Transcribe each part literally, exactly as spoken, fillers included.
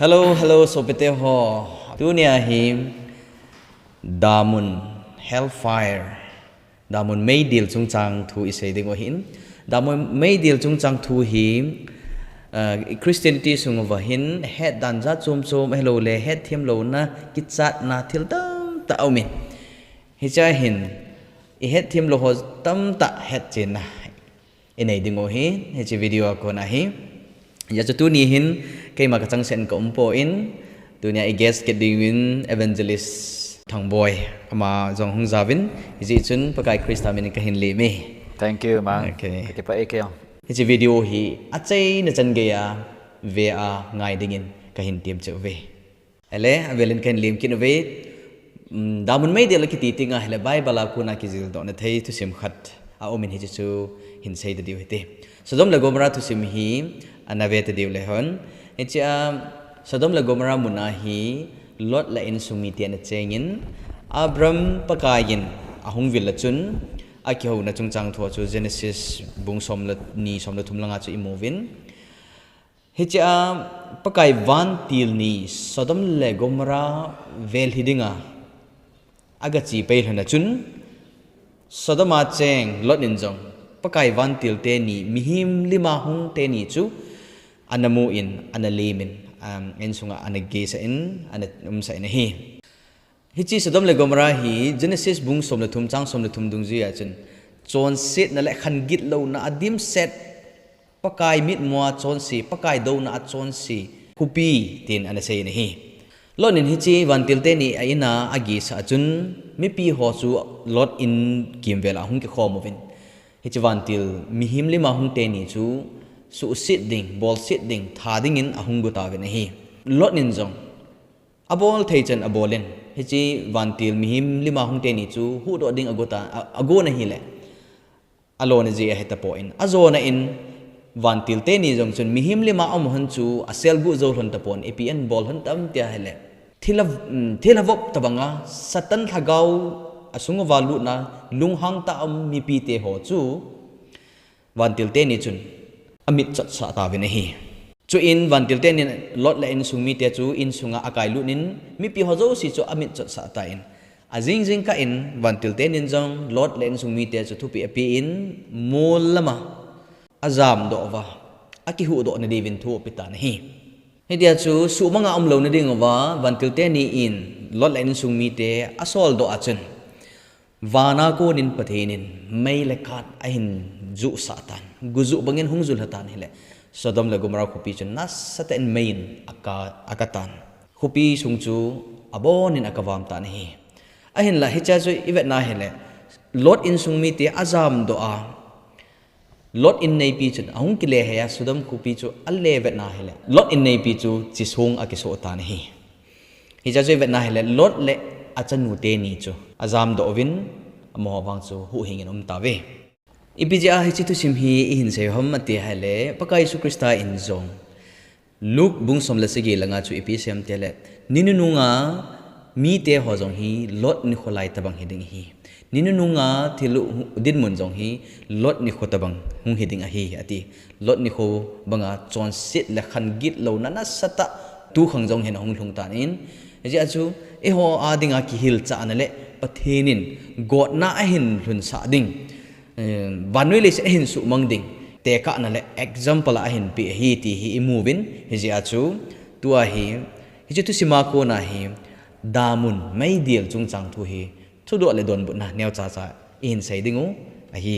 Hello, hello, sopite ho. Tunia hi damun, hellfire, damun meidil chungchang thu isei ding u ahin. Damun meidil chungchang thu hi, uh, Christianity sung uva hin hetdan jat chom chom ahilouleh hetthem louna, kichatna thil tamtah aumin. Hichea hin ihetthem lou ho tamtah hetchenna inei ding u ahi, hiche video a kona hi. Hijeh chun tuni hin keima kachangset in kaum poi, tunia i guest kit dingin Evangelist Thangboi ama jong hung jaovin, hijeh chun Pakai Christa min in kahin lem e. Thank you, Mang. Okay. Kakipah e kei jong. Hiche video hi achaina chan geiya ve a ngai dingin kahin temcheh uve. Ahile, avelin kahin lem kit uve. Um, damun meidil akiti tenga ahile Bible a kona kijildohna thei thusim khat aumin hiche chu hin sei ta diu hite. Sodom le Gomorrah thusim hi ana ve ta diu le hon. Hichea Sodom le Gomorrah muna hi Lot le insung mite ana chengin, Abram Pakaiyin ahung vil a chun, akihouna chungchang thua chu Genesis bung som le ni, som le thum langa chu imuvin. Hichea Pakai vantil ni Sodom le Gomorrah vel hi dinga agache pai lhon a chun, Sodom a cheng Lot in jong Pakai vantil teni mihem lima hung teni chu ana mun, ana lemin, um, insunga ana geisah in, ana umsah in ahi. Hiche Sodom le Gomorrah hi Genesis bung som le thum chang som le thum dungjuiya chun chonsetna le khan gitlouna a dimset, Pakai mitmua chonse, Pakai douna a chonse khopi tin ana seiyin ahi. Lot in hiche vantil teni a ina ageisah a chun mipi ho chu Lot in kimvel a hung kikhom uvin, hiche vantil mihem lima hung teni chu suhset ding, bolset ding, tha dingin ahung gotauvin ahi. Lot in jong abol thei chan abolin, hiche vantil mihem lima hung teni chu huhdoh ding agotan, a, agon ahile, alona jeh ahe tapon, ajona in vantil teni jong chun mihem lima aum lhon chu aselguh jou lhon tapon, ipi abol lhon tam tia ahile, thilha, um, thilha vop tobanga Satan lhagao asung uva lutna lunghang tah a um mipite ho chu vantil teni chun amit chotsah tauvin ahi. Chuin vantil teni in Lot le insung mite chu insunga akailut in mipi ho jouse chu amit chotsah tan, ajing jingkah in vantil teni in jong Lot le insung mite chu thupeh apen, mol lama ajamdoh uva akihuhdoh nadiuvin thu apetan ahi. Hitia chu suhmanga umlouna diuva vantil teni in Lot le insung mite asoldoh a chun, vana konin Pathen in mei le kath ahin juhsah tan, gujuh bangin hung julha tan ahile, Sodom le Gomorrah khopi chu nasatah in mei in aka, akatan. Khopi sung chu abonin akavam tan ahi. Ahinla hichea chu ivetna ahile, Lot insung mite ajamdoh a, Lot inneipi chun ahung kile hei a, Sodom khopi chu ale vetna ahile, Lot inneipi chu chisong akisoh tan ahi. Hichea chu ivetna ahile, Lot le achanu teni chu ajamdoh uvin, amaho vang chu huhhingin aum tauve. Ipi jeh a hiche thusim hi ihin sei u ham ati ahile, Pakai Jesu Christa in jong Luke bung som le sagi langa chu ipi asei em itile, ni nununga mite ho jong hi Lot nikho lai tobang hiding ahi. Ni nununga thil dinmun jong hi Lot nikho tobang hung hiding ahi, ati. Lot nikho banga chonset le khan gitlouna nasatah tukhang jong hin ahung lhung tan, hijeh a chu eiho a dinga kihilchahna le Pathen in gotna ahin lhunsah ding, eh, vannoi leiset ahin suhmang ding tekahna le example a ahin peh ahi ti hi imuvin, hijeh a chu tua hi, hiche thusima kona hi damun meidil chungchang thu hi thudoh le donbutna neocha cha ihin sei diu ahi.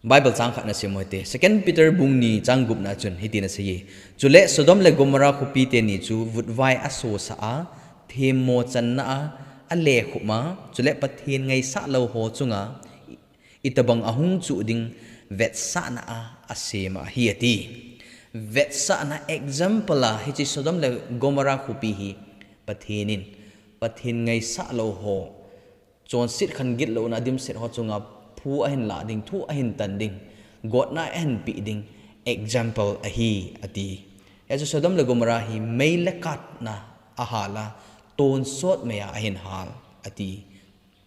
Bible chang khat nasim u hite. Second Peter bung ni chang gupna chun hitin aseiye, chule Sodom le Gomorrah khopi teni chu vutvai asosah a, themmo channa a alekhup a, chule Pathen ngaisah lou ho chunga itobang ahung chuh ding vetsahna a asem ahi, ati. Vetsahna example a hiche Sodom le Gomorrah khopi hi Pathen in, Pathen ngaisah lou ho, chonset khan gitlouna dimset ho chunga phu ahin lah ding, thu ahin tan ding, gotna ahin peh ding example ahi, ati. Hiche Sodom le Gomorrah hi mei le kathna ahal a, tonsot mei a ahin hal, ati.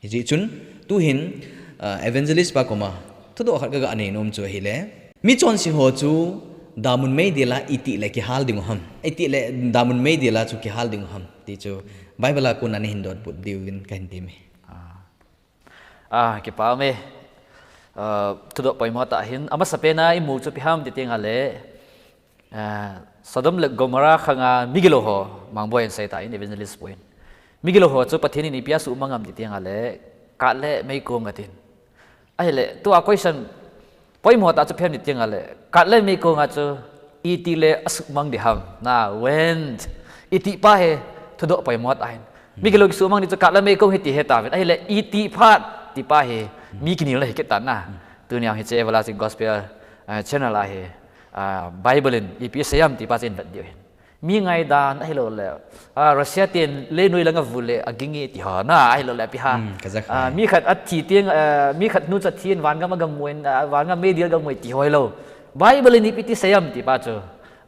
Hijeh chun, tuhin, ah, evangelist pa koma thudoh khat kaga nei nom chu ahile, mi chonse ho chu Damun meidil a itih le kihal ding u ham. Itih le damun meidil a chu kihal ding u ham. Ti chu Bible a kona nahin dotbut diu in kahin temme. Ah, kipa ume. Ah, thudoh poimo tah ahin, amasapen a imu chu ipi ham ti teng le, ah, Sodom le Gomorrah khang a migilou ho, Mangboi in asei tan, evangelist boi in. Migilou ho chu Pathen in ipi a asuhmang am ti teng le, kat le meikong atin. Ahile, tua question, poimo tah chu ipi ham ti teng le, kat le meikong a chu, itih le asuhmang ding ham. Na, when, itih pa hi, thudoh poimo tah ahin. Migilou kisuhmang ding chu kat le meikong hi ti ahi tauvin. Ahile, itih phat ti pa hi, mi kinelna hi kit tan na. Tunia hiche Everlasting Gospel, ah, channel a hi, ah, Bible in ipi asei am ti pa chu ihin vet diu ahin. Mi ngaidan ahilou le, ah, Russia ten leinoi lang a avut le aging e ti ho na, ahilou le ipi ham. Hmm, Kazakhstan. Ah, mi khat athi teng, ah, mi khat nu chu athi in vangam a gamu in, ah, vangam meidil a gamu e ti ho ahilou. Bible in ipi ti asei am ti pa chu,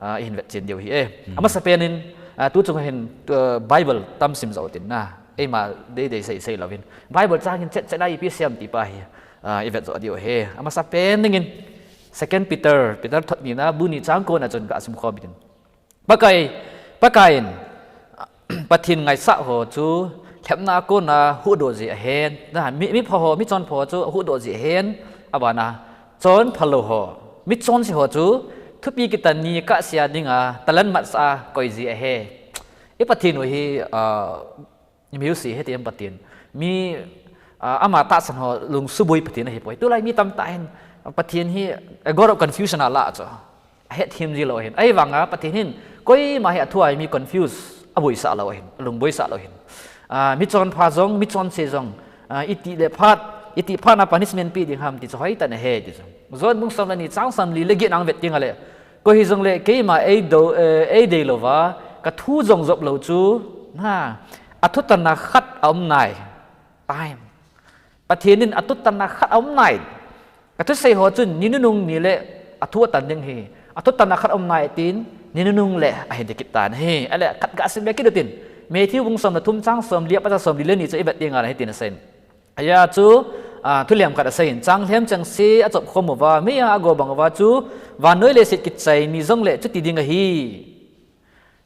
ah, ihin vetchen diu ahi e. Hmm. Amasapen in, ah, tu chung hin, ah, Bible tam sim jou tin na. Eima deidei sei, sei louvin. Bible chang in chet chet a ipi asei am ti pa hi, ah, ivet jou diu ahi. Amasapen ding in Second Peter, Peter thot nina, bu ni chang kona chun kasim khom in. Pakai, Pakai in, Pathen ngaisah ho chu, lhepna a kona huhdoh ji ahen, na, mi, mipha ho, michonpha ho chu huhdoh ji ahen, abana, chonphalou ho, michonse ho chu, thupi kitan ni kahsea dinga, talent matsah a koi ji ahi. I Pathen u hi, ah, Music hiti em Pathen. Mi, ah, ama tahsan ho lungsuboi Pathen ahipoi. Tulai mi tamtah hin Pathen hi a god of confusion ala chu. Ahet him ji lou ahin. Ahivanga Pathen hin koima hi athua hi mi confuse aboisah lou ahin. Lungboisah lou ahin. Ah, michonpha jong, michonse jong. Ah, itih le phat, itih phat na punishment pe ding ham ti chu hoitah in ahe ti chu. John bung som le ni chang somli le get na vet teng le. Koi hijongle keima eidou, eh, eidei louva, kathu jong jop lou chu, na, athutanna khat aum nai. Time. Pathen in athutanna khat aum nai. Kathusei ho chun ni nunung ni le athu atan ding ahi. Athutanna khat aum nai tin, ni nunung le ahin ti kit tan ahi. Ale khat gasim be kit utin. Matthew bung som le thum chang somli apat a somli le ni chu ivet teng le hitin aseiyin. Ajeh chu, ah, thulem khat aseiyin, chang lhem chengse achop khom uva, meiya ago bang uva chu, vannoi leiset kichai ni jongle chuti ding ahi.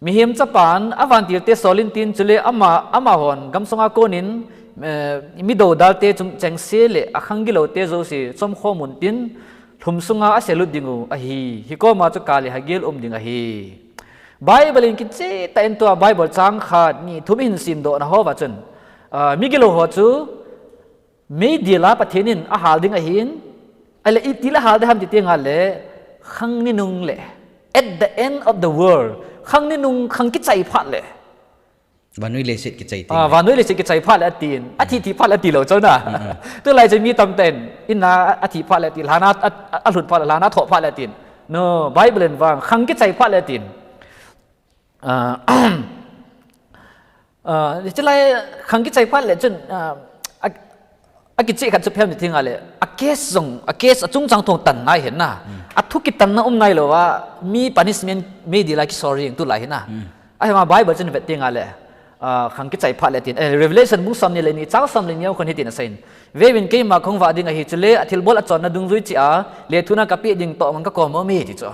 Mihem Chapan avantilte solin tin chule ama, amahon gamsunga konin, eh, mi doudal te chung chengse le akhang gilou te jouse chom khom un tin, lhum sunga aselut ding u ahi, hikoma chu kale hagil um ding ahi. Bible in kicheh tah in tua Bible chang khat ni thum ihin simdoh na hova chun, ah, migilou ho chu meidil a Pathen in ahal ding ahin, ale itih le ahal ding ham ti teng le, khang ni nung le, at the end of the world, khang ni nung, khang kichai phat le. Vannoi leiset kichai teng. Ah, vannoi leiset kichai phat le atin. Athi thi phat le ati lou chu na. Tulai chu mi tamtah in, in a athi phat le ati, lhana a, a, alhut phat le, lhana thoh phat le atin. No, Bible in vang, khang kichai phat le atin. Ah, ah, chulai khang kichai phat le chun, ah, a, akicheh khat chu ipi ham ti teng le, a case jong, a case achung chang thong tan nai hen na. Athu kitanna um nai louva, mi punishment meidil a kisol jing tulai hen na. Ahivanga Bible chun vet teng le, ah, khang kichai phat le tin, eh, Revelation bung som ni le ni, chang som le ni a kon hitin aseiyin. Veuvin keima kahung vah ding ahi chule, athilbol achonna dungjui cheh a, lethuhna kapeh ding toh mang kakom ume ti chu.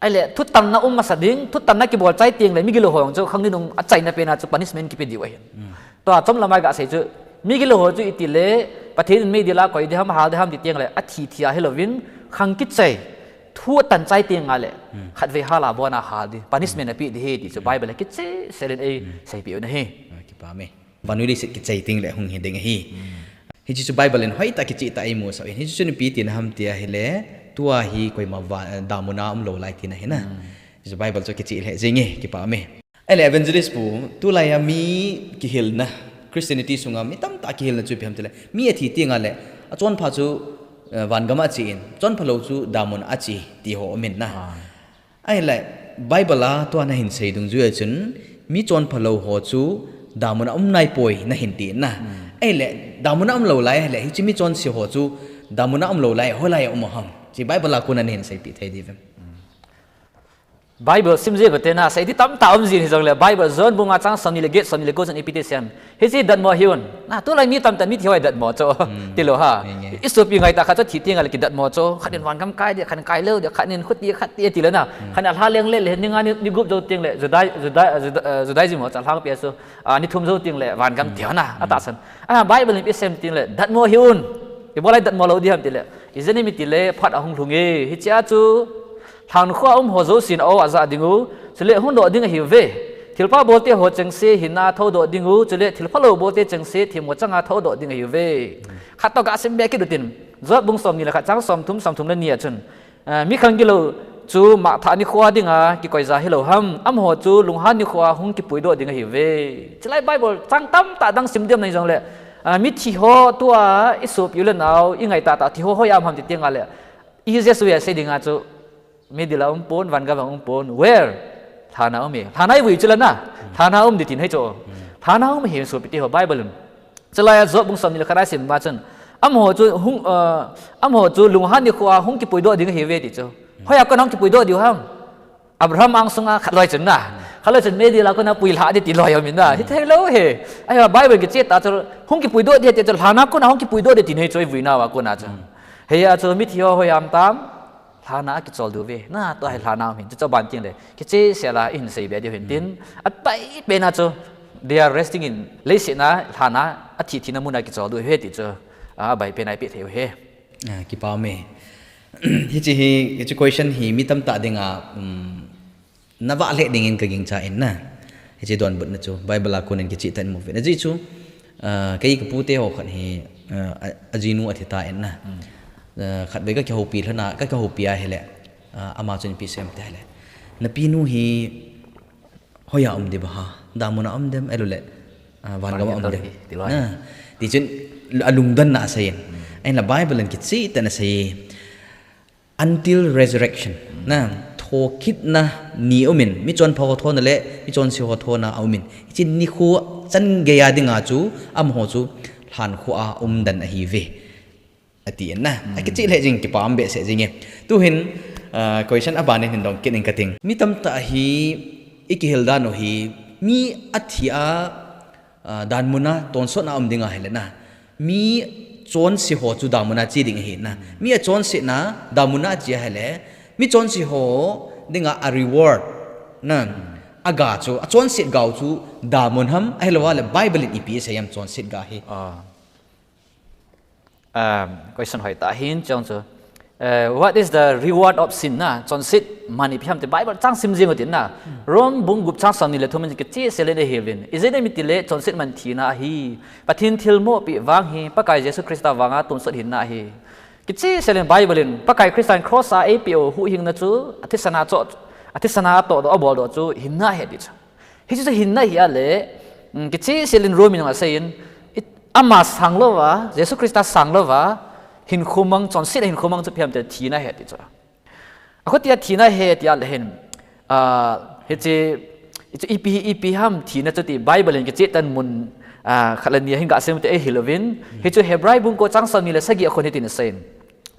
Ahile, thutanna um masa ding, thutanna kibol chai teng le, migilou ho jong chu, khang ni nung achaina pen a chu punishment kipe diu ahin. Tua chom lama gasei chu, migilou ho chu itih le, Pathen in meidil a koi ding ham, ahal ding ham ti teng le, athi thi a hilouvin, khang kichai, thu atan chai teng le, khatvei hal a bon a hal ding, punishment ape ding ahi ti chu, Bible a kicheh sel in eiseipeh u ahi. Ah, kipa me. Vannoi leiset kichai teng le hung hi ding ahi. Hiche chu Bible in hoitah kicheh tah a imusah in. Hiche chu ipi tina ham ti ahile, tua hi koima va, damun a umlou lai tina ahi na. Hiche chu Bible chu kicheh lheh jing e, kipa me. Ahile evangelist pu, tulai a mi kihilna, Christianity sunga mi tamtah kihilna chu ipi ham tile, mi athi teng le, achonpha chu, eh, vangam a ache in, chonphalou chu damun a ache ti ho um in na. Ahile, Bible a tua nahin sei dungjui a chun, mi chonphalou ho chu damun a um naipoi nahin ti na. Ahile, damun a umlou lai ahile, hiche mi chonse ho chu damun a umlou lai, hoilai a um u ham. Hiche Bible a kona nahin seipeh thei diu vem. Bible sim jeng u te na, seiti tamtah um jin hijongle, Bible John bung nga chang somni le get, somni le ko chun ipi ti asei em. Hiche datmo hih un. Na, tulai mi tamtah in mithi ho hi datmo chu. Tilou ham. Nge, nge. Isopi ngaitah khat chu athi teng le kidatmo chu. Khat in vangam kai ding, khat in kai lou ding, khat in khuti khat ti tilou na. Khat in alha leng le, le, ni nga ni, ni gup jou teng le, Judai-, Judai-, Juda-, eh, Judaism ho chu alhangpi a chu. Ah, ni thum jou teng le, vangam ti ho na. Atahsan. Ah, Bible in ipi asei em tile, datmo hih un. Ibolai datmo lou ding ham tile. Ijeh inem itile, phat ahung lhung e. Hichea chu, lhankhuh a um ho jousen a-o ajah ding u, chule hung doh ding ahiuve. Thilpha bolte ho chengse hinna thoudoh ding u, chule thilphalou bolte chengse themmo changa thoudoh ding ahiuve. Khat toh gah sim be kit utin. Job bung somni le khat chang somthum, somthum le ni a chun. Ah, mi khang gilou chu mangthah nikho dinga kikoija hilou ham, amaho chu lunghan nikho a hung kipuidoh ding ahiuve. Chulai Bible chang tamtah dang sim ding um nahi jongle, ah, mithi ho tua isopi u le nao, ingaitah tah thi ho hoiya um ham ti teng le, ihi Jesu a sei dinga chu, meidil a um pon, vangam a um pon, where? Lhan a um e. Lhan a ivui chu la na. Lhan a um ding tin ahi chu. Lhan a um ahi sopi teho Bible in. Chulai a Job bung somni le khat a isim uva chun. Amaho chu hung, uh, amaho chu lunghan nikho a hung kipuidoh ding ahiuve ti chu. Hoiya kona hung kipuidoh diu ham. Abraham angsunga khat loi chun na. Khat loi chun meidil a kona puilha ding ti loi aum in na. Hithei lou hi. Ahivang Bible kicheh tah chu hung kipuidoh ding ti chu lhan a kona hung kipuidoh ding tin ahi chu ivui nauva kona chu. Hiya chu mithi ho hoiya um tam. Lhan a kichol diu ve. Na, tua hi lhan a um hin. Chuchu ban teng le. Kicheh sel a ihin sei be diu hin tin. Apai pen a chu. They are resting in. Leiset a lhan a athi thina mun a kichol diu ve ti chu. Abai pen a ipi thei u hi. Ah, kipa um e. Hiche hi, hiche question hi mi tamtah dinga, um, na vah lheh dingin ka gingcha in na. Hiche donbutna chu Bible a konin kicheh tah in mu uvin. Ajeh chu, ah, kei ka pu teho khat hi, ah, a, ajinu athi tan na. Ah, khatvei ka kihoupi lhon a, ka kihoupi ahile, ah, ama chun ipi asei em tile. Na pinu hi hoiya um ding ham, damun a um dem, ahilouleh, ah, vangam a um dem. Ti loi. Na, tichun alungdonna asei in. Ahinla Bible in kicheh tah in asei. Until resurrection. Na, thokitna ni um in, michonpha ho thona le, michonse ho thona aum in. Hiche nikho chan geiya dinga chu, amaho chu lhankhuh a um dan ahiuve. Ati in na. Akicheh lheh jing, kipa um behseh jing e. Tuhin, ah, question aban in hin dong kit ing kating. Mi tamtah hi, ikihil dan u hi, mi athi a, ah, damun a tonsot na um ding ahile na. Mi chonse ho chu damun a che ding ahi na. Mi achonsetna damun a che ahile, mi chonse ho dinga a reward na. Aga chu, achonset gau chu damun ham, ahilouleh Bible in ipi asei em chonset ga hi. Ah. Um, question hoitah hin chong chu. Uh, what is the reward of sin na? Chonset man ipi ham ti Bible chang sim jing utin na. Rome bung gup chang somni le thum in kicheh sel in ahi uvin. Ijeh inem itile chonset man thina ahi. Pathen thilmopi vang hi, Pakai Jesu Christa vanga tonsot hinna ahi. Kicheh sel in Bible in, Pakai Christa in cross a eipeh u huhhingna chu, athisan a cho, athisan a tohdoh, aboldoh chu, hinna ahi ti chu. Hichu chu hinna ahi a le, um, kicheh sel in Rome in asei in, it, ama sang louva, Jesu Christa sang louva, hinkho mang, chonset hinkho mang chu ipi ham tile thina ahi ti chu. Akhutia thina ahi tia le hin, ah, hiche, hiche ipi, ipi ham thina chu ti Bible in kicheh tah in mun, ah, khat le ni a hin ga sim te eihil uvin. Hichu Hebrai bung ko chang somni le sagi a khun hitin asei in.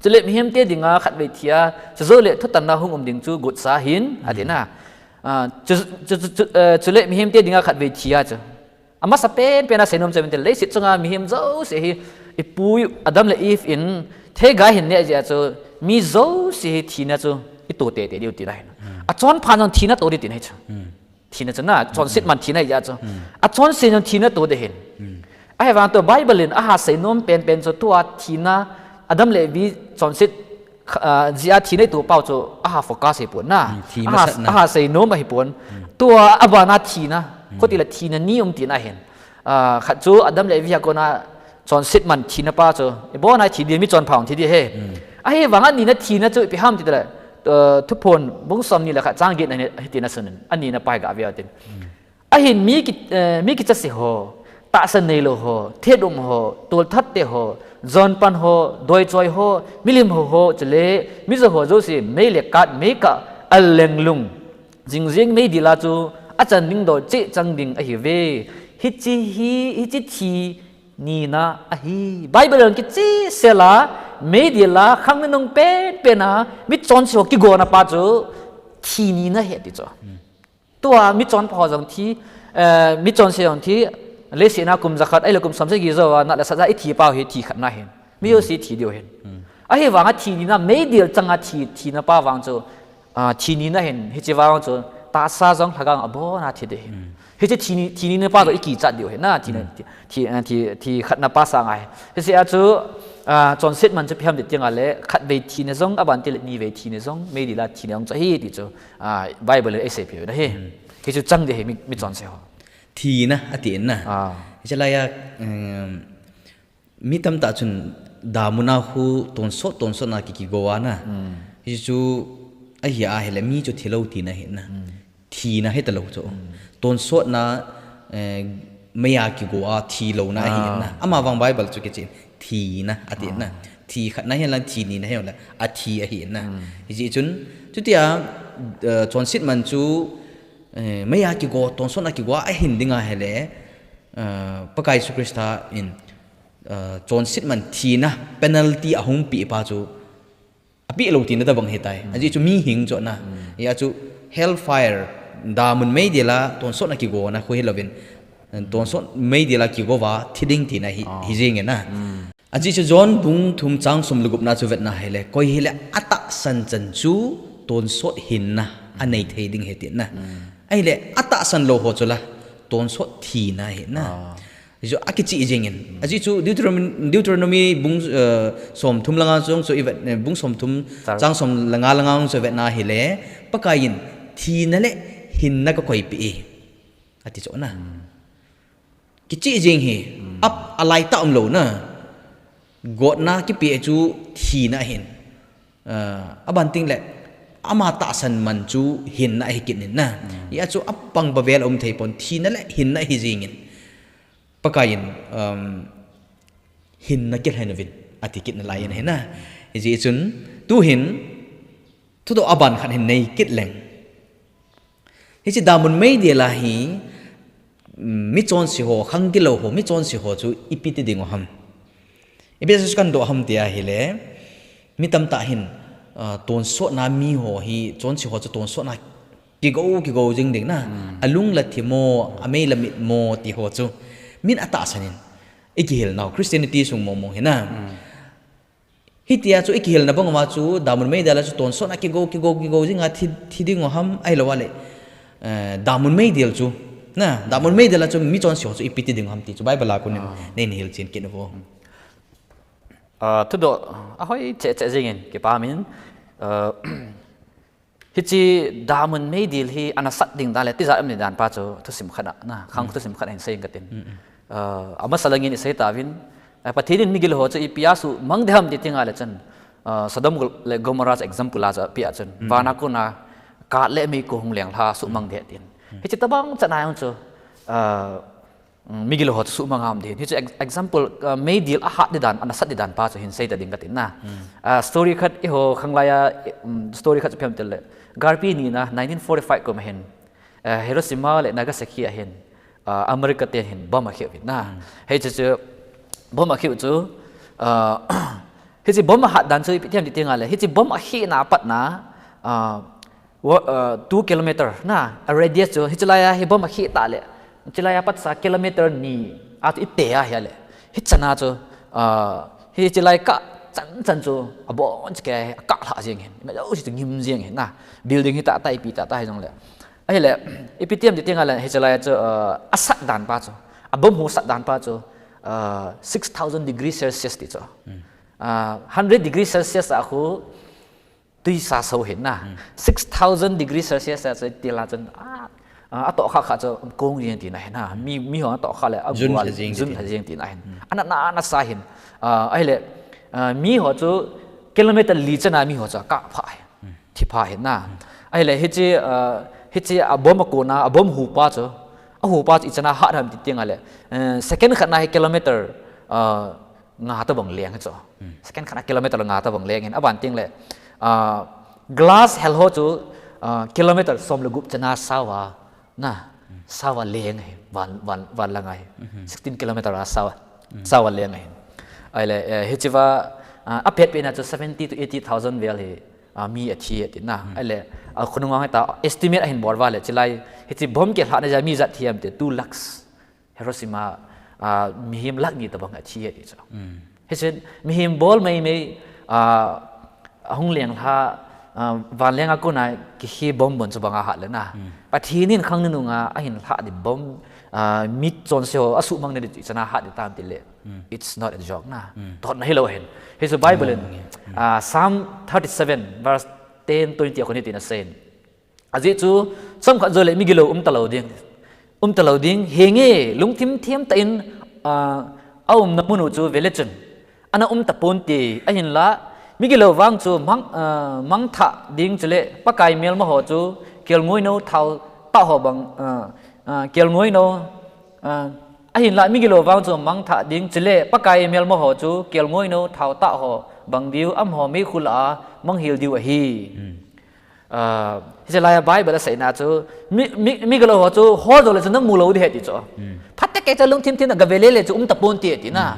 Chule mihemte dinga khatvei thi a, chujou le thutanna hung um ding chu gotsa ahin, ati na. Ah, chu, chu, chu, chu, eh, chule mihemte dinga khatvei thi a chu. Amasapen pen a seinom chu ahin tile, leiset chunga mihem jouse hi, ipu Adam le Eve in, theiga ahin neh jeh a chu, mi jouse hi thina chu, ito teitei diu tina ahin. Achonpha jong thina to ding tina ahi chu. Thina chu na, chonset man thina ahi jeh a chu. Achonse jong thina to ding ahin. Ahivang tua Bible in aha seinom penpen chu tua thina, Adam le Eve chonset, ah, jeh a thina ito pau chu aha focus ahipon na. Aha, aha seinom ahipon. Tua abana thina. Khuti le thina ni um tina ahin. Ah, khat chu Adam le Eve a kona chonset man thina pa chu. Ibon a thi ding, michonpha hung thi ding ahi. Ahivang anina thina chu ipi ham tile, ah, Thuphon bung somni le khat chang get na hitin asun in. Anina pa hi ga ve utin. Ahin mi ki, eh, mi kichase ho, tahsa neilou ho, thet um ho, tolthat te ho, jonpan ho, doichoi ho, milim hou ho, chule, mijo ho jouse, mei le kat, meikah, alenglung. Jingjing meidil a chu, achan ding dol cheh chang ding ahiuve. Hiche hi, hiche thi, nina ahi. Bible in kicheh sel a, meidil a, khang nunung penpen a, michonse ho kigona pa chu, Thi nina ahi ti chu. Tua michonpha ho jong thi, eh, michonse jong thi, leiset a kum jakhat, ahilou kum somsagi jou a, nat le sat a ithi pau hi thi khatna ahin. Mijouse thi diu ahin. Ahivanga thi nina, meidil changa thi, thina pa vang chu, ah, thi nina ahin, hiche vang chu, tahsa jong lhagao abon a thi ding ahin. Hiche thi ni, thi nina pa chu ikichat diu ahin na, thi na, thi, thi, ah, thi, thi khatna pa sanga ahi. Hiche a chu, ah, chonset man chu ipi ham ti teng le, khatvei thina jong, aban teng le nivei thina jong, meidil a thina jong chu ahi ti chu, ah, Bible in eiseipeh u ahi. Hichu chang ding ahi, mi, michonse ho. Thina, ati in na. Ah. Hiche laiya, um, mi tamtah chun damun a khu tonsot, tonsot na ki, kigo a na. Hichu ahi ahile mi chu thilou tina ahi na. Thina ahi talou chu. Tonsot na, eh, meiya kigo a thilouna ahi na. Amavang Bible chu kichen thina, ati na. Thi khatna hihen lang, thi nina hihen lang, athi ahi na. Hijeh chun, chutia, eh, chonset man chu, eh, meiya kigo, tonsot na kigo a ahin ding ahile, eh, Pakai Jesu Christa in, eh, chonset man thina penalty ahung peh pa chu, apeh lou tina tabang ahitai. Ajeh chu mihing chu na. Hia chu hellfire, damun meidil a tonsot na kigo na khu hilouvin, eh, tonsot meidil a kigo va thi ding tina hi, hi jing e na. Ajeh chu John bung thum chang som le gup na chu vet na ahile, koi hile atahsan chan chu tonsot hinna anei thei ding ahi ti na. Ahile atahsan lou ho chu la tonsot thina ahi na. Hichu akichih jing in. Ajeh chu Deuteronomy, Deuteronomy bung, eh, som thum langa jong chu ivet, eh, bung som thum chang som le nga langa jong chu ivet na ahile, Pakai in thina le hinna kakoipeh e, ati chu na. Kichih jing hi, ap alai tah umlou na. Gotna kipeh chu thina ahin. Ah, aban teng le, ama tahsan man chu hinna ahi kit in na. Hia chu apang bavel um thei pon, thina le hinna ahi jing in. Pakai in, um, hinna kilhen uvin, ati kit nalai in ahi na. Hijeh chun, tuhin, thudoh aban khat hin nei kit leng. Hiche damun meidil a hi, mm, michonse ho, khang gilou ho, michonse ho chu ipi ti ding u ham. Ipi jeh a chu kadoh ham ti ahile, mi tamtah hin, ah, tonsot na mi ho hi, chonse ho chu tonsot na kigo, kigo jing ding na. Alung la thi mo, amei la mit mo ti ho chu. Min atahsan in, ikihil nau, Christianity sung mong mong hi na. Hitia chu ikihilna bang uva chu, damun meidil a chu tonsot na kigo, kigo, kigo jing a thi, thi ding u ham ahilou le. Eh, damun meidil chu. Na, damun meidil a chu michonse ho chu ipi ti ding u ham ti chu Bible a kon in nei, nei hilchen kit uvo. Ah, thudoh, ahoi cheh cheh jing in, kipah in, ah, Hiche damun meidil hi ana sat ding dan le tijat um ding dan pa chu thusim khat a, na, khang thusim khat a hin sei inge katin. Ah, amasa langin isei tauvin, ah, Pathen in migilou ho chu ipi a suhmang ding ham ti teng le chun, ah, Sodom le Gomorrah chu example a chu apeh a chun, van a kona kat le meikong hung lenglha suhmang ding tin. Hiche tabang chan a jong chu, ah, Mm, migilou ho chu suhmang a um ding. Hichu ex-, example, uh, meidil ahat ding dan, ana sat ding dan pa chu hin sei ta ding katin na. Ah, story khat eiho khanglai a, um, story khat chu ipi ham ti le. Galpi nina, nineteen forty-five kum a hin, uh, Hiroshima le Nagasaki a hin, uh, America ten hin bomb akhe uvin na. Hichu chu, bomb akhe u chu, uh, hiche bomb ahat dan chu ipi ti ham ti teng le. Hiche bomb akhehna a pat na, uh, Wo-, uh, two kilometer na, a radius chu, hiche laiya hi bomb akhe ta le, hiche laiya pat sa kilometer ni a chu ite a hi le. Hichan a chu, uh, hiche lai kah chan chan chu, abon cheh kei, akah lha jeng hin, ima jouse chu ngim jeng hin na, building hi tah tah, ipi tah tah hi jong le. Ahile, ipi ti ham ti teng le, hiche laiya chu, uh, asat dan pa chu, a bomb hu sat dan pa chu, uh, six thousand degree Celsius ti chu. Uh, hundred degree Celsius a khu, Tuisa so hin na. Six thousand degree Celsius a chu ti la chun, a, a, atoh kha kha chu kong jeng tina hin na. Mi, mi ho atoh kha le, a jun gua le, lha jeng jun tina. Lha jeng tina hin. Ana, na, na sa hin. A, ahile, a, mi ho chu kilometer li chan a mi ho chu akah pha hin. Thi pha hin na. Ahile hiche, a, hiche a bomb a kona, a bomb hu pa chu. A hu pa chu ichan a hat ham ti teng le. A, second khat na hi kilometer, a, nga tabang leng hi chu. Second khat a kilometer nga tabang leng hin. Aban teng le, ah, glass hel ho chu, ah, kilometer som le gup chan a sao a, na, sao a leng hi, van, van, van lang a hi. Sixteen kilometer a sao a, sao a leng hi. Ahile, eh, hiche va, ah, apet pet na chu seventy to eighty thousand vel hi, a, mi athi ati na. Ahile, a, khonung a heta estimate ahin bol uva le, chilai, hiche bomb kilhahna jeh a mi ijat thi ham ti, two lakhs. Hiroshima, a, mihem lakh ni tobang athi ati chu. Hichun, mihem bol meimei, a, ahung lenglha, a, vanleng a kona kihi bomb bon chu banga hat le na. Pathen in khang nunung a, ahin lhah di bomb, a, mi chonse ho, asuhmang na di chu ichan a hat di tam ti le. It's not a joke na. Totna hilou ahin. Hichu Bible in, a, Psalm thirty-seven verse ten, twenty a kon hitin aseiyin. Ajeh chu, chomkhat joule migilou um talou ding. Um talou ding, henge, lungthim them tah in, a, aumna mun u chu vele chun. Ana um taponte, ahinla, migilou vang chu mang, a, mangthah ding chule, Pakai melma ho chu, kelngoi nou thao tah ho bang, a, a, kelngoi nou, a, ahinla, migilou vang chu mangthah ding chule, Pakai melma ho chu, kelngoi nou thao tah ho bang diu, amaho meikhu lah a manghel diu ahi. A, hiche lai a Bible aseina chu, mi, mi, migilou ho chu, hol joule chu namu lou di ahi ti chu. Phatecha lungthim them na gavele le chu um taponte ati na.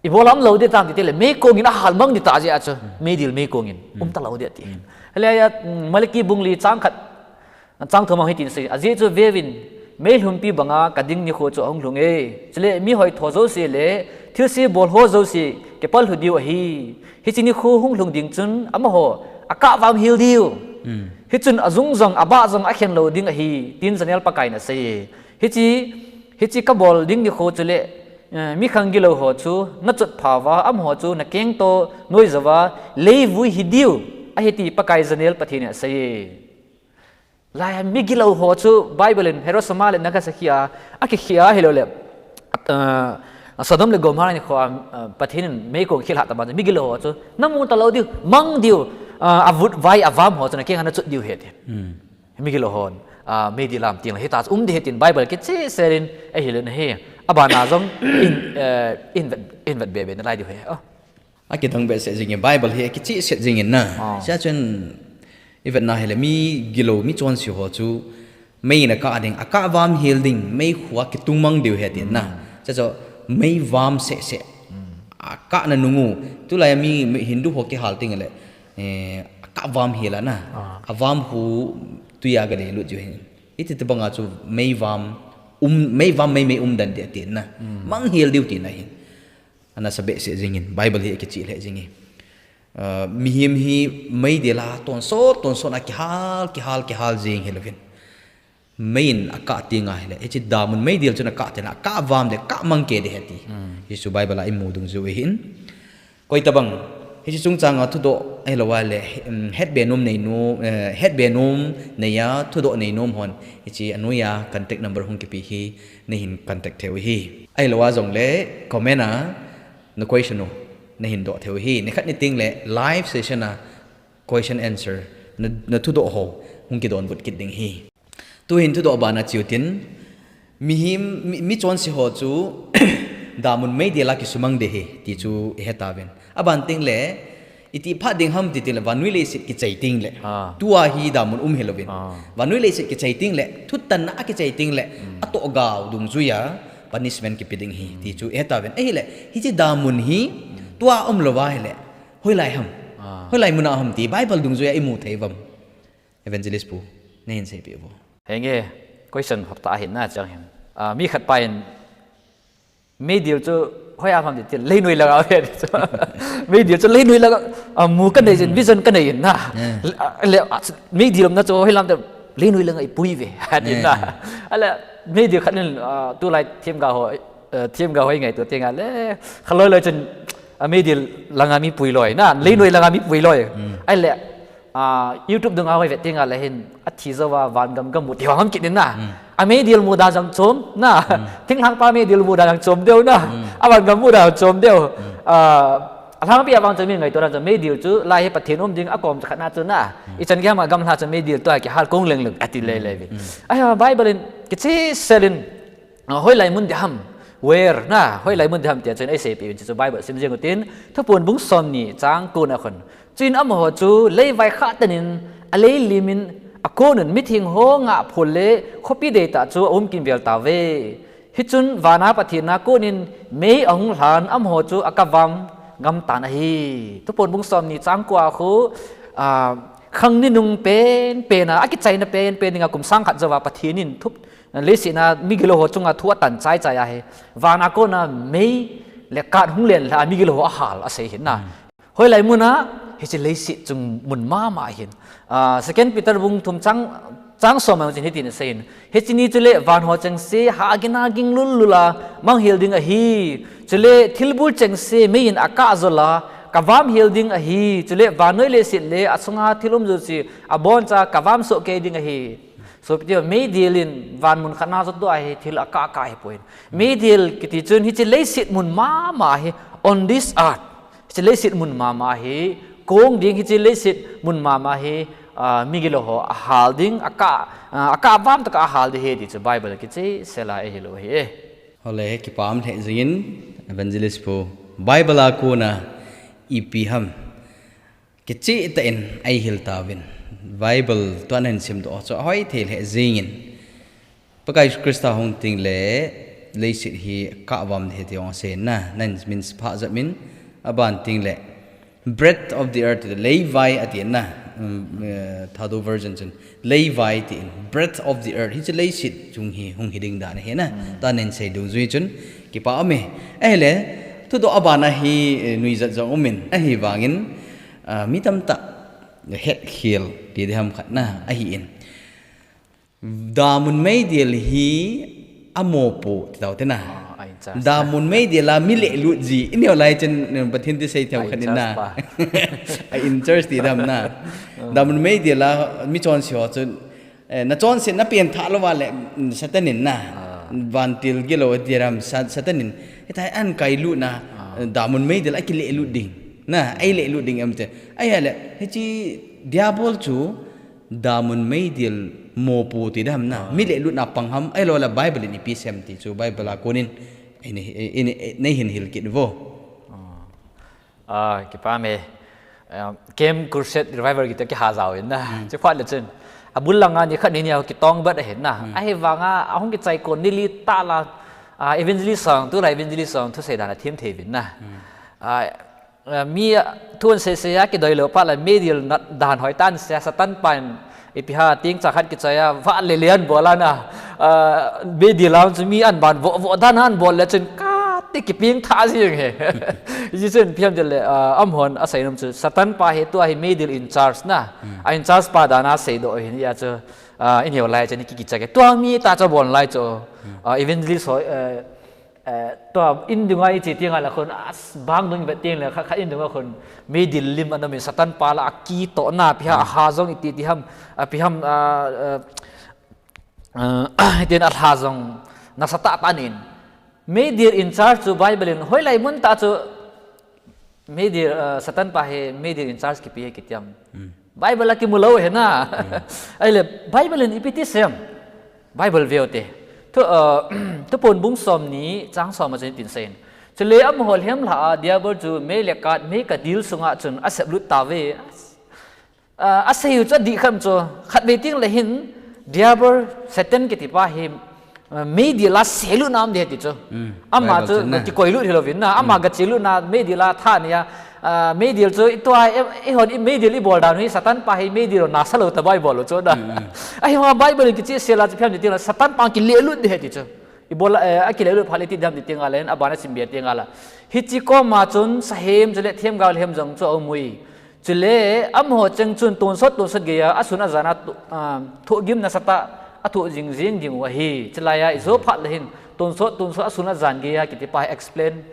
Ibola um lou di tam ti tile, meikong in ahal mang di tah jeh a chu, meidil meikong in, um talou di ati. Hilai a, mm, Malaki bung li chang khat, chang thum a hitin asei, ajeh chu veuvin, meilhumpi banga kading nikho chu ahung lhung e. Chule mi hoitho jouse le, thilse bol ho jouse, kipal lhu diu ahi. Hiche nikho hung lhung ding chun, amaho, akah vam hel diu. Hichun ajung jong, abah jong, akhen lou ding ahi, tin janel Pakai in asei e. Hiche, hiche kabol ding nikho chule, eh, mikhang gilou ho chu nachot phauva, amaho chu nakeng toh noijouva, leivui hi diu ahi ti Pakai janel Pathen in asei e. Lai a migilou ho chu Bible in Hiroshima le Nagasaki a, akikhia hilou le, eh, Sodom le Gomorrah nikho a, eh, Pathen in meikong kilhah tah ban chu migilou ho chu namu talou diu, mang diu, eh, avut vai avam ho chu nakeng a nachot diu ahi ti. Migilou hon, a, meidil a um teng le, hita chu um di ahi tin Bible kichehsel in ahil in ahi. Abana jong in, eh, in vet, in vet be be nalai diu ahi. Oh. Akidang behseh jing in Bible hi kichehsel jing in na. Chua chun i vetna hile migilou mi chonse ho chu mei in akah ding, akah vam hel ding, meikhu a kitung mang diu ahi tin na. Chua chu mei vam seh seh. Akah na nung u. Tulai mi, mi Hindu ho kihal teng le. Eh, akah vam hel a na. Avam hu tui a gale lut diu ahi. Iti tobang a chu mei vam, um, mei vam meimei um dan di ati na. Mang hel diu tina ahi. Ana sa behseh jing in, Bible hi akicheh lheh jing e. Ah, mihem hi meidil a tonsot, tonsot a kihal, kihal, kihal jing hilou vin. Mei in akah teng ahile, hiche damun meidil chun akah teng le, akah vam le, akah mang kei di ahi ti. Hichu Bible a imu dungjuiyin. Koi tabang, hiche chungchang a thudoh, ahilou le, um, hetbe nom nei nom, eh, hetbe nom nei a, thudoh nei nom hon, hiche anoiya contact number hung kipe hi, neihin contact thei u ahi. Ahilou jongle, comment a, na question u, neihin doh thei u ahi. Nikhat niteng le, live session a, question answer, na, na thudoh ho, hung kidonbut kit ding ahi. Tuhin thudoh bana cheu tin, mihem, mi, mi chonse ho chu, damun meidil a kisumang di ahi, ti chu ihet tauvin. Aban teng le, iti phat ding ham ti teng le, vannoi leiset kichai teng le. Tua hi damun um hilou vin. Vannoi leiset kichai teng le, thutanna a kichai teng le, atoh gao dungjuiya, punishment kipe ding ahi, ti chu ihet tauvin. Ahile, hiche damun hi, tua umlou va ahile, hoilai ham. Hoilai mun a ham ti, Bible dungjuiya imu thei uvam. Evangelist pu, neihin seipeh uvo. Henge, question hapta ahin na chang hin. Ah, mi khat pa in, meidil chu hoiya ham ti teng le, leinoi langa ahi ti chu. Meidil chu leinoi langa, ah, mu kanei jin, vision kanei in na. Le, ah, meidil umna chu hoilam ti leinoi langa ipui uve, ati na. Ahile, meidil khat in, ah, tulai themgao ho, eh, themgao ho ngaito teng le, khaloi loi chun, ah, meidil langa mi pui loi na, leinoi langa mi pui loi. Ahile, ah, YouTube dunga hoi vet teng le hin, athi jouva, vangam gamu ti ho ham kit in na. Ameidil mu dan jong chom na. Thinglhang pa meidil mu dan jong chom deu na. Avangam mu dan jong chom deu. Ah, alhangpi a vang chu mi ngaito dan chu meidil chu, lai hi Pathen um ding akom chu khat na chu na. Ichan gei ham a gamlha chu meidil toh kihal kong leng leng, ati lele uve. Ahi, Bible in, kichehsel in, Ah, hoilai mun di ham, where, na, hoilai mun di ham tia chun eiseipeh uvin, chuchu Bible sim jeng utin, Thuphon bung somni chang kona khun. Chuin amaho chu leivai khah tan in, alei lim in, akonun mitheng ho ngah phol le khopi deitah chu aum kimvel tauve. Hichun vana Pathen a konin mei ahung lhan, amaho chu akah vam, gamtan ahi. Thuphon bung somni chang ko a khu, ah, khang ni nung penpen a, akichaina penpen dinga kum sang khat jouva Pathen in thup, leiset a migilou ho chunga thu atan chaichai ahi. Van a kona mei le kat hung len lhah a migilou ho ahal asei ahi na. Hoilai mun a, hiche leiset chungmun mama ahin. Ah, Second Peter bung thum chang, chang som a chun hitin aseiyin. Hiche ni chule van ho chengse hagin a ging lullul a manghel ding ahi. Chule thilbul chengse mei in akah jol a kavam hel ding ahi. Chule vannoi leiset le asunga thil um jouse aboncha kavam soh kei ding ahi. Sopite, meidil in van mun khat na jot doh ahi, thil akah kah ahipoi. Meidil kiti chun hiche leiset mun mama hi, on this earth. Hiche leiset mun mama hi, kong ding hiche leiset mun mama hi, ah, migilou ho ahal ding, akah, ah, akah vam tah a ahal ding ahi ti chu Bible kicheh sela eihil u ahi e. Hole, kipah lheh jingin, Evangelist pu, Bible a kona ipi ham kicheh tah in eihil tauvin. Bible tua nahin simdoh chu ahoi thei lheh jingin. Pakai Jesu Christa hung teng le leiset hi akah vam ding ahi ti hung asei na, nahin min phah jep in, aban teng le breadth of the earth, leivai ati na, um, eh, Thadou version chun, leivai tin, breadth of the earth, hiche leiset chung hi hung hi ding dan ahi na, tua nahin sei dungjui chun, kipah um e. Ahile, thudoh aban a hi, eh, nuijat jong um in, ahivangin, ah, mi tamtah hetkhel ti ding ham khat na, ahin. Damun meidil hi amopo ti tau te na. Ah, a in charge na. Damun meidil a mi lelut ji. Ineo lai chen, eh, Pathen thusei thei khat in na. A in charge pa. A in charge ti dam na. Damun meidil a mi chonse ho chun, eh, na chonse na pengthah lou va le, mm, Satan in na. Ah. Vantil gilou ti dam Sa-, Satan in. Hitia hi an kailut na, ah, damun meidil a kilelut ding. Na, eilelut ding em te. Ahile, hiche Diabol chu damun meidil mopo ti dam na, mi lelutna pang ham, ahilou le Bible in ipi asei em ti chu Bible a konin, in, in, in, neihin hil kit vo. Ah, kipah e. Ah, Camp Crusade Revival kiti kiha jao in na. Hmm. Chuphat le chun. Abul langa ni khat ni ni a kitong bat ahin na. Hmm. Ahivanga, ahung kichai kon ni li tah la, ah, evangelist song, tulai evangelist song, thusei dan a thim thei uvin na. Hmm. Ah, Ah, mi, ah, thu an seisei a kidoi lou phat le, meidil na dan hoi tan sia, Satan pan, ipi ham, tingcha khat kichai a, vah le le an bol a na, ah, meidil a chu mi an ban voh, voh dan an bol le chun, kati kipengthah jing e. Hiche chun ipi ham tile, ah, amahon asei nom chu, Satan pa hi tua hi meidil in charge na, hmm, a in charge pa dan a seidoh ahin, hia chu, ah, ineo lai chun ki, kicha ke. Tua mi tah chu abon lai chu, hmm, ah, evangelist ho, eh, Eh, tua in dunga iche teng le khun, as, bang dung ivet teng le, khat, khat in dunga khun, meidil lim ana min Satan pa la akitoh na, ipi ham, hmm, aha jong iti ti ham, ah, ipi ham, ah, ah, ah, itin alha jong, nasatah tah in. Meidil in charge chu Bible in, hoilai mun tah chu, meidil, ah, Satan pa hi meidil in charge kipe ahi kiti ham. Hmm. Bible a kimu lou ahi na. Hmm. Ahile, Bible in ipi ti asei em. Bible veu te. Thu, ah, Thuphon bung somni chang som a chun hitin aseiyin. Chule amaho lhem lha a, Diabol chu mei le kat, mei kadil sunga chun asep lut tauve. Ah, asei u chu adih khat chu, khatvei teng le hin, Diabol, Satan kiti pa hi, ah, meidil a selut na um ding ahi ti chu. Hmm. Ama chu, Bible chun na, kikoi lut hilou vin na, ama, hmm, gache lut na, meidil a tha nei a, ah, meidil chu, i tua, i, eihon, i meidil ibol dan u hi, Satan pa hi meidil nasa lou tah a ibol u chu na. Hmm, hmm. Ahivang Bible in kicheh sela chu ipi ham ti teng le, Satan pa kilelut ding ahi ti chu. Ibol, eh, akilelut phat le iti dam ti teng le, aban a simbe teng le. Hiche koma chun, sahem chule themgao lhem jong chu aum uvin. Chule, amaho cheng chun tonsot, tonsot geiya, asun ajan a, ah, thohgim nasatah a thoh jing jing ding u ahi. Chulai a, ijo phat le hin, tonsot, tonsot asun ajan geiya, kiti pa hi explain,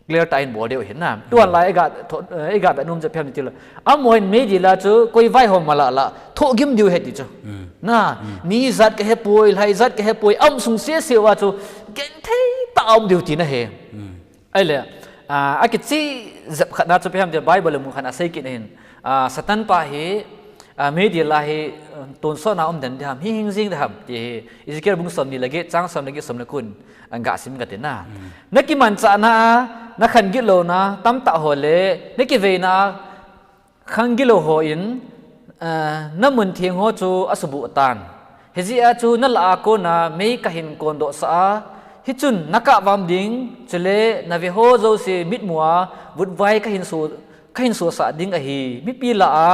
clear tah in bol diu ahi na. Tuan lai, iga, tho, eh, iga vet nom chu ipi ham tile. Amahon meidil a chu, koi vaihom mala la, thohgim diu ahi ti chu. Hmm. Na, hmm, mi jat kahe poi, lhai jat kahe poi, aum sung sese uva chu, genthei tah a um diu tina ahi. Hmm. Ahile, ah, akicheh jep khat na chu ipi ham tile Bible mun khat a asei kit ahin. Ah, Satan pa hi, ah, meidil a hi, ah, tonsot na um den ding ham, hing hing jing ding ham, ti hi. Ezekiel bung somni le get, chang som le get, som le ko in, ah, gasim kate na. Hmm. Na kimanchahna a, na khan gilou na, tamtah ho le, na kiveina a, khang gilou hon, ah, na mun theng ho chu asuboh tan. Hijeh a chu na lah a kona mei kahin kondoh sah a, Hichun nakah vam ding, chule nave ho jouse mitmua vutvai kahin so, kahin sosah ding ahi. Mipi lah a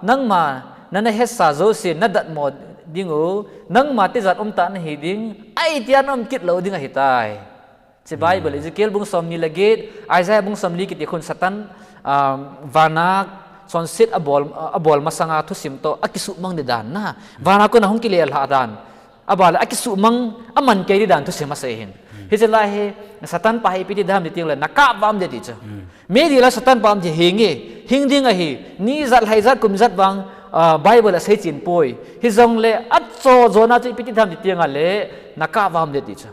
nangma nana hetsa jouse nadatmo ding u, nangma tijat umtah nahi ding, ahi tia naum kit lou ding ahitai. Hiche Bible, Ezekiel bung somni le get, Isaiah bung somli kiti khun Satan, um, vana chonset abol, abol masanga thusim toh akisuhmang di dan na. Vana kona hung kile lhah dan. Abale akisuhmang, aman kei di dan thusim asei hin. Hiche lai hi, Satan pa hi ipi ti dam ti teng le, nakah vam de ti chu. Meidil a Satan pa um ti hinge, hing ding ahi, ni jat, lhai jat, kum jat vang, ah, Bible asei chin poi. Hijongle, acho jona chu ipi ti dam ti teng le, nakah vam de ti chu.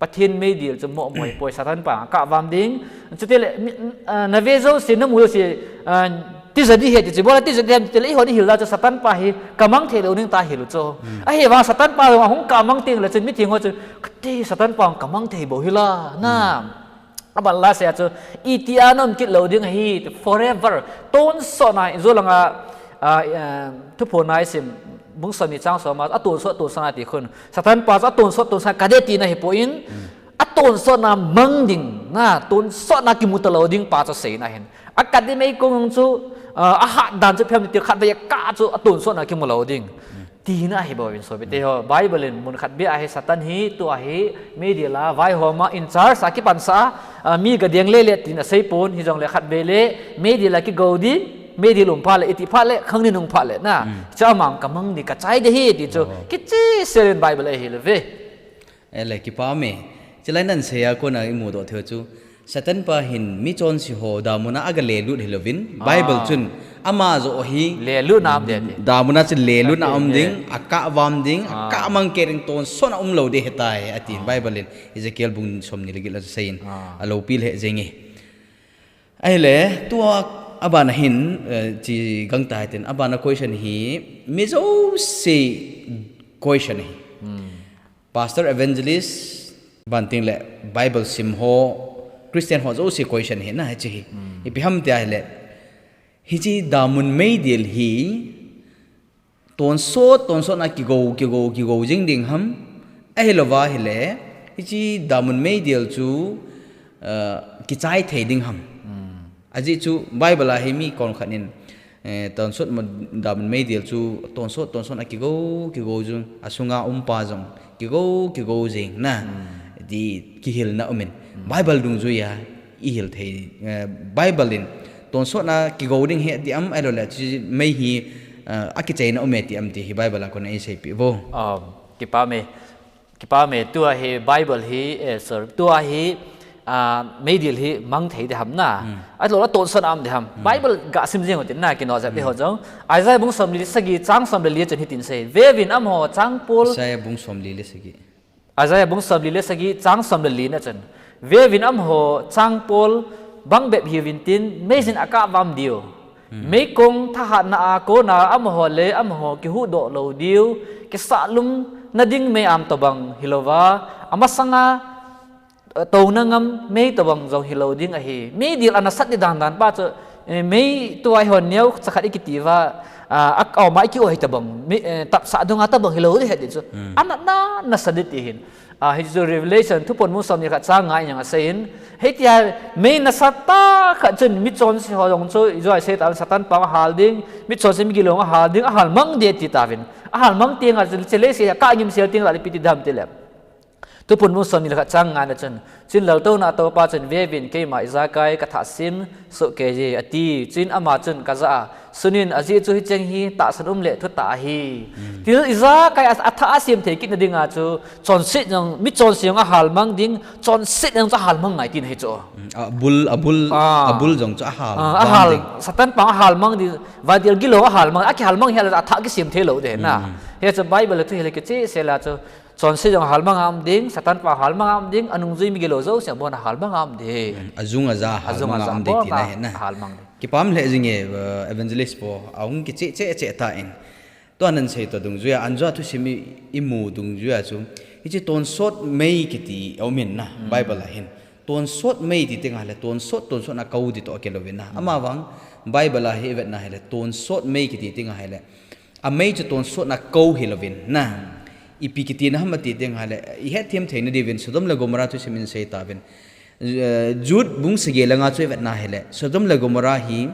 Pathen meidil chu mo moi poi, Satan pa kah vam ding. Chutile, mi, ah, nave jouse, namu jouse, ah, tija di ahi ti chu, bola tija di ahi ti le, eiho ihil da chu Satan pa hi kamang thei lou ding ta hil u chu. Ahivang Satan pa jong ahung kamang teng le chun mitheng ho chu, kati Satan pa kamang thei bou hila, na. Aban la se a chu, itia naum kit lou ding ahi, forever. Tonsot na, ijo langa, ah, ah, Thuphon a isim, bung somni chang som a, atonsot, tonsot na ti khun. Satan pa chu atonsot, tonsot na kade tina hipon, atonsot na mang ding, na, tonsot na kimu talou ding pa chu aseina ahin. Akah di meikong chu, ah, ahat dan chu ipi ham ti khatvei akah chu atonsot na kimu lou ding. Tina ahi bouvin sopite ho. Bible in mun khat beh a hi Satan hi, tua hi, meidil a vaihom a in charge a kipansa a, ah, mi gadeng lele tin asei pon, hijongle khatvei le, meidil a kigou ding, meidil um phat le, iti phat le, khangnin hung phat le, na. Chu amang kamang di kachai de hi, ti chu, kicheh sel in Bible a ahil uve. Ele, kipah e. Chulai nasei a kona imudoh thei u chu, Satan pa hin michonse ho damun a agalelut hilouvin, Bible chun ama joh hi, lelut na um de ti. Damun a chun lelut na um ding, akah vam ding, akah mang kei ding, tonsot na umlou de ahitai, atin Bible in, Ezekiel bung somni le get la aseiyin, alopi lheh jenge. Ahile, tua abana hin, eh, chi gangtah hitin, abana question hi, mi jouse question hi. Pastor, evangelist, banting le Bible sim ho, Christian ho jouse question hi na hiche hi. Ipi ham tia ahile, hiche damun meidil hi tonsot, tonsot na kigou, kigou, kigou jing ding ham. Ahilouva ahile, hiche damun meidil chu, uh, kichai thei ding ham. Ajeh chu Bible a hi mi konkhat in, eh, tonsot ma, damun meidil chu tonsot, tonsot na kigou, kigou jing, asunga um pa jong kigou, kigou jing na. Ti kihilna umin. Bible dungjuiya ihil thei, eh, Bible in tonsot na kigou ding ahi ti ham, ahilouleh hiche mei hi, eh, akichaina um e ti ham ti hi Bible a kona eiseipeh uvo. Um, kipah e. Kipah e, tua hi Bible hi, eh, sorry, tua hi, ah, meidil hi mang thei de ham na. Ahilouleh tonsot na um de ham. Bible ga sim jeng utin na, kino jep de ho jong. Isaiah bung somli le sagi chang som le li a chun hitin asei. Veuvin amaho chang pol. Isaiah bung somli le sagi. Isaiah bung somli le sagi chang som le li na chun. Veuvin amaho chang pol bang bep hiuvin tin, meijin akah vam diu. Meikong thahatna a kona amaho le amaho kihuhdoh lou diu, kisahlum na ding mei-am tobang hilouva, amasanga, eh, touna ngam mei tobang jong hilou ding ahi. Meidil a nasat di dan dan pa chu, eh, mei tua hi hon neo chakhat ikiti uva, ah, a, auma iki-oi tobang, mei, eh, tapsah dunga tobang hilou di ahi ti chu. Anatna nasat di ti hin. Ah, hichu Revelation, Thuphon bung somni le khat chang nga in jong aseiyin. Hitia mei nasat tah khat chun michonse ho jong chu, ijoi sei tauvin Satan pa ahal ding, michonse migilou ahal ding, ahal mang de ti tauvin. Ahal mang teng a chun, hiche leiset a kah ngim sel teng le ipi ti dam ti le. Thuphon bung somni le khat chang nga na chun. Chuin laltouna a toupa chun, veuvin keima ijakai kathah sim soh kei e, ati. Chuin ama chun kajah a, sunin, ajeh chu hicheng hi tahsan um le thutah ahi. Thil ijakai a, athah a sem thei kitna dinga chu, chonset jong, michonse jong ahal mang ding, chonset jong chu ahal mang ngai tina ahi chu. Abul, abul, abul jong chu ahal mang ding. Satan pa ahal mang ding, vantil gilou ahal mang, akihal mang hi a le athah kisem thei lou de na. Hichu Bible a thu hile kicheh sel a chu, chonset jong ahal mang a um ding, Satan pa ahal mang a um ding, anungjui migilou jouse abon ahal mang a um ding. Ajung aja ahal mang a um ding tina ahi na. Kipah lheh jinge, eh, evangelist po, ahung kicheh cheh cheh tan. Tua nasei toh dungjuiya, anjo a thusim i, imu dungjuiya chu, hiche tonsot mei kiti aumin na, Bible a hin. Tonsot mei ti teng le, tonsot, tonsot na kou di toh akilouvin na. Amavang, Bible a hi ivet na hile, tonsot mei kiti teng hile, amei chu tonsot na kou hilouvin na. Ipi kitina ham ati ding ahile, ihet them theina diuvin Sodom le Gomorrah thusim in sei tauvin. Eh, Jude bung sagi le nga chu ivet na ahile, Sodom le Gomorrah hi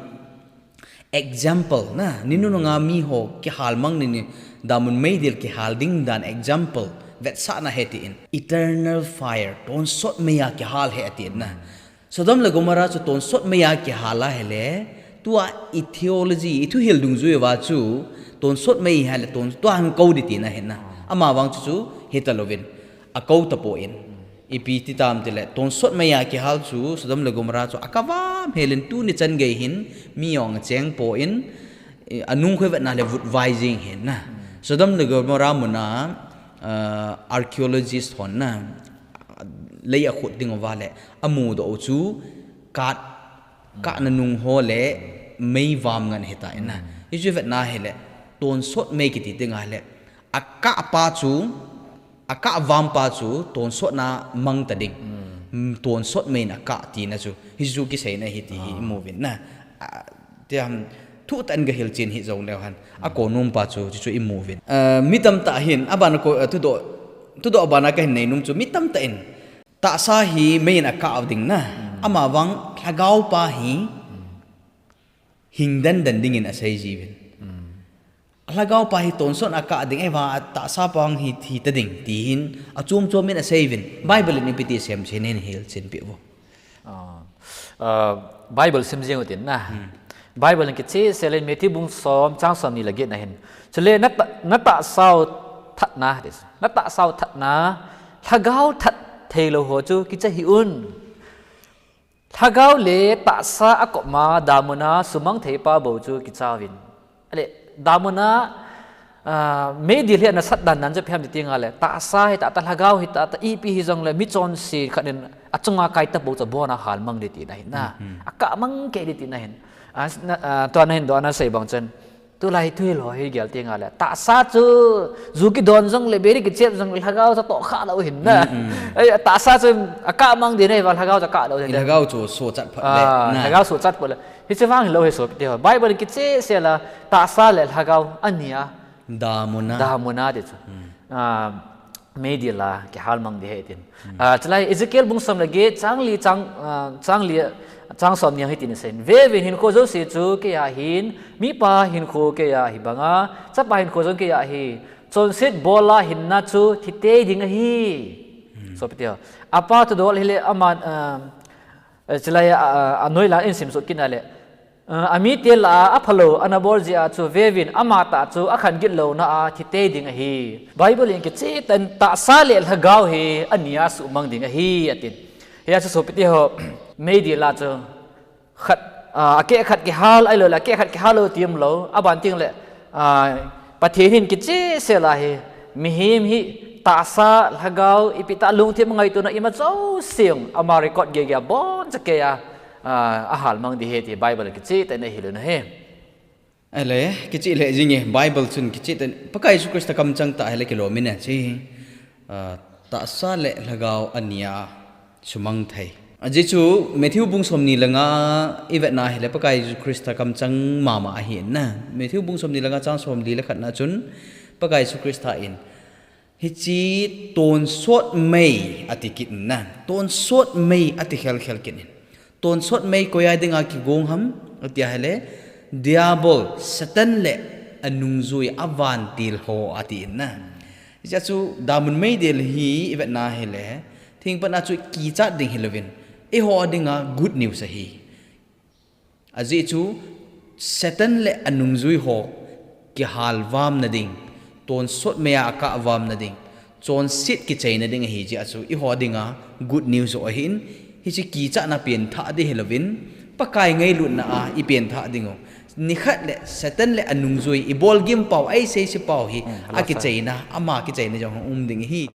example na, ni nunung a mi ho kihal mang ni ni, damun meidil kihal ding dan example vetsahna ahi tin. Eternal fire, tonsot mei a kihal ahi atin na. Sodom le Gomorrah chu tonsot mei a kihal ahile, tua i theology, i thuhil dungjui uva chu, tonsot mei ahile, ton, tua hung kou ding tina ahi na. Amavang chu chu, hita louvin, akou tapon. Ipi ti tam tile, tonsot mei a kihal chu, Sodom le Gomorrah chu, akah vam helin tuni chan gei hin, mi jong acheng pon, eh, anung khu ivet na le vutvai jing ahi na. Sodom le Gomorrah mun a, ah, archaeologist hon na, lei akhut ding uva le, amudoh u chu, kat, kahna nung ho le, mei vam ngen ahitan na. Hichu ivet na ahile, tonsot mei kiti ding ahile, akah pa chu, akah vam pa chu tonsot na mang ta ding. Mm, tonsot mei in akah tina chu. Hichu kiseina ahi ti hi imu uvin na. Ah, tiam, thutan gahil chen hi jong leu hen. Akou nom pa chu, chu, chu imu uvin. Ah, mi tamtah hin, abana ko, ah, thudoh, thudoh abana kahin nei nom chu, mi tamtah in. Tahsa hi mei in akah ding na. Amavang lhagao pa hi hing dandan dingin asei jiuvin. Lhagao pa hi tonsot a akah ding, ahivang tahsa pa hi thi ta ding, ti hin achom chom in asei uvin. Bible in ipi ti semsen in hilchen peh uvo. Ah, ah, Bible sim jing utin na. Bible in kicheh sel in Matthew bung som, chang som ni le get na hin. Chule na ta, na tahsa u that na, this. Na tahsa u that na, lhagao that thei lou ho chu kicha hih un. Lhagao le tahsa akop ma damun a sumang thei pa bou chu kicha uvin. Ale, damun a, ah, meidil hi ana sat dan nan chu ipi ham ti ding ahile, tahsa hi tah tah, lhagao hi tah tah, ipi hi jong le mi chonse khat in achunga kai ta bou chu abon a hal mang ding tina ahi na. Akah mang kei ding tina ahi. Ah, na, ah, tua na hin doh na sei bang chen. Tulai thuhil ho hi gel ti ngal le. Tahsa chu, ju kidon jong le, biri kichep jong le, lhagao chu tohkha lou ahin na. Mm, mm. Ei, tahsa chu akah mang ding ahi, lhagao chu akah lou ahin. Lhagao chu sochat phat le, ah, na. Lhagao sochat phat le. Hiche vang hilou ahi sopite ho. Bible kicheh sel a, tahsa le lhagao ani a. Damun a. Damun a ti chu. Mm. Ah, meidil a kihal mang ding ahi tin. Hmm. Ah, chulai Ezekiel bung som le get, chang li, chang, ah, chang li, chang som ni a hitin asei in. Veuvin hinkho jouse chu keiya ahin, mipa hinkho keiya ahi banga, chapa hinkho jong keiya ahi. Chonset bol a hinna chu thi tei ding ahi. Hmm. Sopite ho. Apa thudol hile ama, ah, eh, chulai, ah, ah, anoi la in sim soh kit na le. Ah, amite lah a aphalou ana bol jeh a chu veuvin, ama tah chu akhan git louna a thi tei ding ahi. Bible in kicheh tah in tahsa le lhagao hi ani a sumang ding ahi, atin. Hia chu sopite ho, meidil a chu khat, ah, akeh khat kihal, ahilou le akeh khat kihal lou ti umlou, aban teng le, ah, Pathen hin kicheh sel a hi, mihem hi tahsa, lhagao, ipi tah lungthim ngaitona ima jouse jong ama record geiya aboncha keiya, ah, ahal mang ding ahi ti Bible kicheh tah in ahil u ahi. Ale, kicheh le jing e, Bible chun kicheh tah in, Pakai Jesu Christa kamchang tah ahile kilom in ahi. Ah, tahsa le lhagao ani a sumang thei. Ajeh chu Matthew bung som ni le nga ivet na ahile Pakai Jesu Christa kamchang mama ahi na. Matthew bung som ni le nga chang som li le khat na chun Pakai Jesu Christa in hiche tonsot mei ati kit na. Tonsot mei ati khel khel kit in. Tonsot mei koi a dinga kigong ham ati ahile Diabol, Satan le anungjui avantil ho ati in na. Hiche chu damun meidil hi ivet na ahile, thingpatna chu kichat ding hilouvin, eiho dinga good news ahi. Ajeh chu Satan le anungjui ho kihal vam na ding, tonsot mei a akah vam na ding, chonset kichaina ding ahi jeh a chu eiho dinga good news joh ahin, hiche kichatna pengthah ding hilouvin, Pakai ngailutna a ipengthah ding u. Nikhat le Satan le anungjui ibol gim pau, aisei se pau hi, hmm, akichaina, ama kichaina jong um ding ahi.